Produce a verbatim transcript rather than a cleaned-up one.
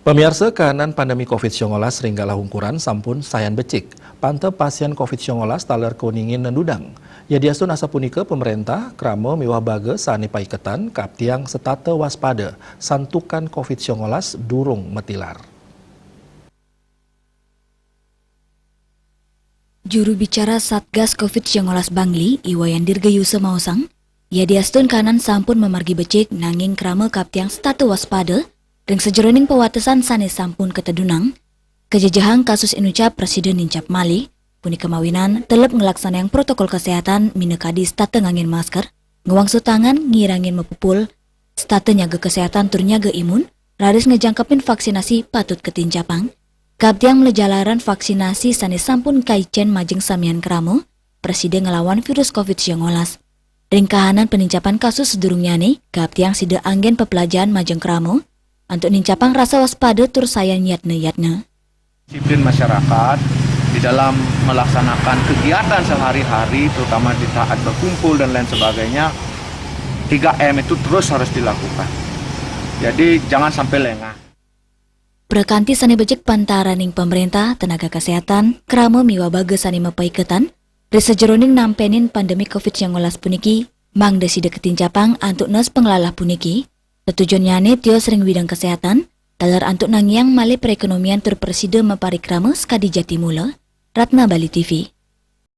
Pamiarsa, kahanan pandemi covid sangalas ring galah ungkuran sampun sayan becik. Panta pasien covid sangalas taler kuningin nendudang. Yadiastun asapunika, pamrentah, krama miwah baga sane paiketan kaptiang setata waspada, santukan covid sangalas durung matilar. Juru bicara Satgas covid sangalas Bangli, I Wayan Dirgayusa maosang, yadiastun kahanan sampun mamargi becik nanging krama kaptiang setata waspada ring sajeroning pawatesan sane sampun katedunang, kajejehang kasus inucap prasida nincap malih, punika mawinan telep nglaksanayang protokol kesehatan minakadi setata nganggen masker, ngwangsuh tangan, ngirangin mapupul, setata nyaga kesehatan tur nyaga imun, raris ngajangkepin vaksinasi patut katincapang. Kaptiang malih jalaran vaksinasi sane sampun kaicen majeng samian krama, prasida nglawan virus covid sangalas. Ring kahanan panincapan kasus sadurungnyane, kaptiang sida anggen peplajahan majeng krama, antuk nincapang rasa waspada tur sayan yatna-yatna. Disiplin masyarakat di dalam melaksanakan kegiatan sehari-hari, terutama di saat berkumpul dan lain sebagainya, tiga M itu terus harus dilakukan. Jadi jangan sampai lengah. Prakanti sane becik pantaraning pamrentah, tenaga kesehatan, krama miwah baga sane mapaiketan, ring sajeroning nampenin pandemi covid sangalas puniki, mangda sida katincapang antuk nes panglalah puniki. Tetujonnyane tios ring widang kesehatan, taler antuk nangiang malih perekonomian tur prasida maparikrama sakadi jati mula. Ratna Bali T V.